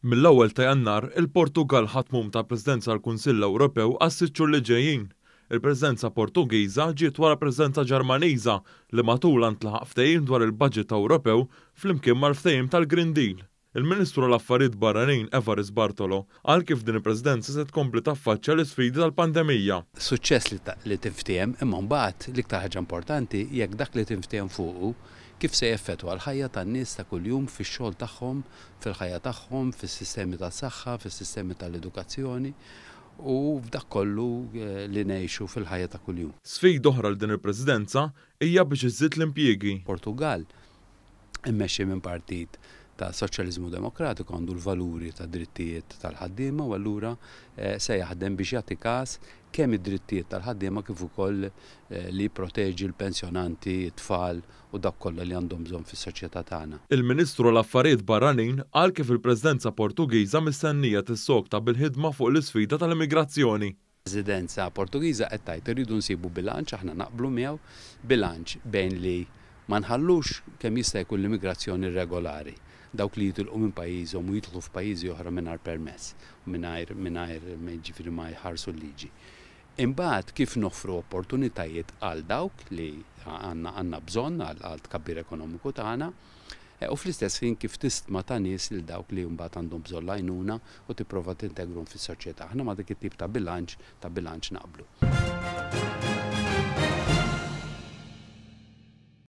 Mill-ewwel ta' Jannar, il-Portugall ħa tmum tal-Presidenza tal-Kunsill Ewropew għas-sitt xhur li ġejjin. Il-Presidenza Portugiża ġiet wara Presidenza Ġermaniża li matulha ntlaħaq ftehim dwar il-baġit Ewropew flimkien mal-ftehim tal-Green Deal. Il-Ministru għall-Affarijiet Barranin Evarist Bartolo qal kif din il-Presidenza se tkompli taffaċċja l-isfidi tal-pandemija. Suċċess li tinftiehem, imma mbagħad l-iktar ħaġa importanti jekk dak li tinftiehem fuqu kif se jeffettwa l-ħajja tan-nies ta' kuljum fix-xogħol tagħhom, fil-ħajja tagħhom, fis-sistemi tas-saħħa, fis-sistemi tal-edukazzjoni u f'dak kollu li ngħixu fil-ħajja ta' kuljum. Sfida oħra għal din il-Presidenza hija biex iżżid l-impjiegi. Portugall, immexxi minn partit ta' Soċjaliżmu Demokratiku għandu l-valuri ta' drittijiet tal-ħaddiema u allura se jaħdem biex jagħti każ kemm id-drittijiet tal-ħaddiema kif ukoll li jipproteġi l-pensjonanti, it-tfal u dawk kollha li għandhom bżonn fis-soċjetà tagħna. Il-Ministru għall-Affarijiet Barranin qal kif il-Presidenza Portugiża mistennija tissokta bil-ħidma fuq l-isfida tal-immigrazzjoni. Il-Presidenza Portugiża qed tgħid irridu nsibu bilanċ, aħna naqblu miegħu, bilanċ bejn li ma nħallux kemm jista' jkun l-immigrazzjoni irregolari, dawk li jitilqu minn pajjiżhom u jidħlu f'pajjiżi oħra mingħajr permess, mingħajr mingħajr jiġifieri ma jħarsu l-liġi. Imbagħad kif noffru opportunitajiet għal dawk li għandna għandna bżonn għal tkabbir ekonomiku tagħna, u fl-istess ħin kif tistma ta' nies lil dawk li mbagħad għandhom bżonn l-għajnuna u tipprova tintegrhom fis-soċjetà. Aħna ma' dik it-tip ta' bilanċ ta' bilanċ naqblu.